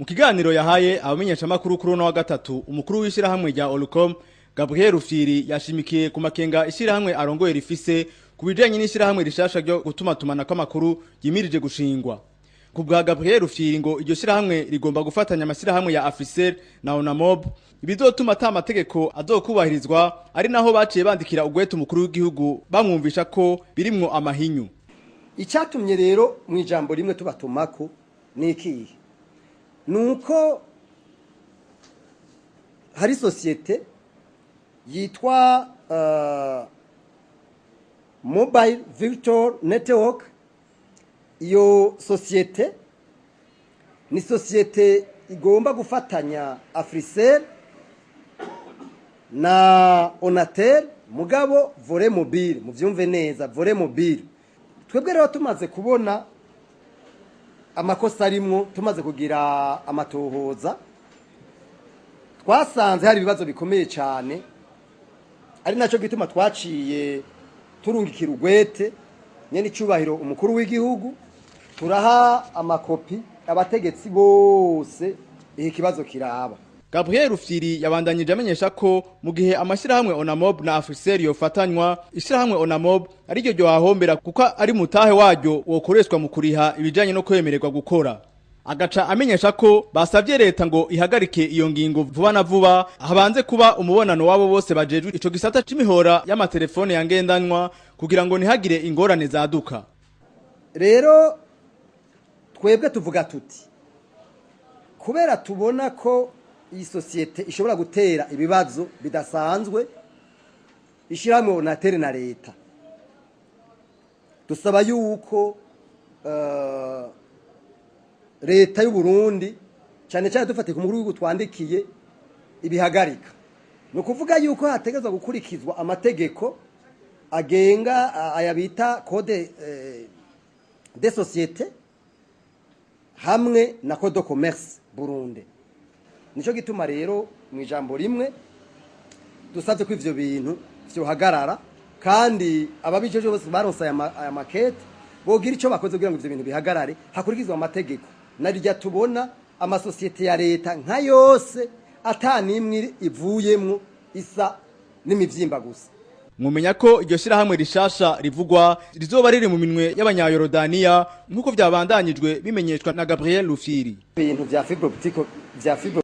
Mu kiganiro yahaye abamenyeshamakuru kuri uno wa gatatu, umukuru w'ishyirahamwe rya Olucome, Gabriel Rufyiri, yashimikiye ku makenga ishyirahamwe arongoye rifise ku bijanye n'ishyirahamwe rishasha ryo gutumatumana kw'amakuru yimirije gushingwa. Ku bwa Gabriel Rufyiri, ngo iryo shyirahamwe rigomba gufatanya amashyirahamwe ya Africell na Onamob, ibizotuma ata mategeko azokubahirizwa, ari naho baciye bandikira ugwete umukuru w'igihugu bamwumvisha ko birimwo amahinyu. Icyatumye rero mu ijambo rimwe tubatumako ni ikihe? Ni uko hari société yitwa Mobile Virtual Network. Iyo société ni société igomba gufatanya Africell na Onatel, mugabo volet mobile. Muvyumve neza, volet mobile. Twebwe rero tumaze kubona amakosa arimwo, tumaze kugira amatohoza, twasanze hari ibibazo bikomeye cyane, ari nacyo gituma twaciye turungikira ugwete nyene icubahiro umukuru w'igihugu, turaha amakopi abategetsi bose iki kibazo kiraba. Gabriel Rufyiri yabandanyije amenyesha ko mu gihe amashyirahamwe Onamob na Africell yofatanywa, ishyirahamwe Onamob ariryo ryohahombera, kuko ari mutahe waryo wokoreshwa mu kuriha ibijanye no kwemererwa gukora. Agaca amenyesha ko basabye leta ngo ihagarike iyo ngingo vuba na vuba, habanze kuba umubonano wabo bose bajejwe ico gisata c'imihora y'amatelefone ya ngendanwa, kugira ngo ntihagire ingorane zaduka. Rero twebwe tuvuga tuti kubera tubona ko iyi société ishobora gutera ibibazo bidasanzwe ishyirahamwe Onatel na leta, dusaba yuko leta y'u Burundi, cyane cyane dufatiye ku mukuru w'igihugu twandikiye, ibihagarika. Ni ukuvuga yuko hategerezwa gukurikizwa amategeko agenga aya bita code des sociétés hamwe na code de commerce Burundi. Nico gituma rero mu ijambo rimwe dusabye ko ivyo bintu vyohagarara, kandi ababijeje bose baronse aya makete bogira ico bakoze kugira ngo ivyo bintu bihagarare, hakurikizwe amategeko. Narirya tubona amasosiyete ya leta nka yose ata nimwe ivuyemwo, isa n'imivyimba gusa. Mwumenya ko iryo shirahamwe rishasha rivugwa rizoba riri mu minwe y'Abanyayorodaniya, nk'uko vyabandanyijwe bimenyeshwa na Gabriel Rufyiri. Ibintu vya fibre optique, vya fibre.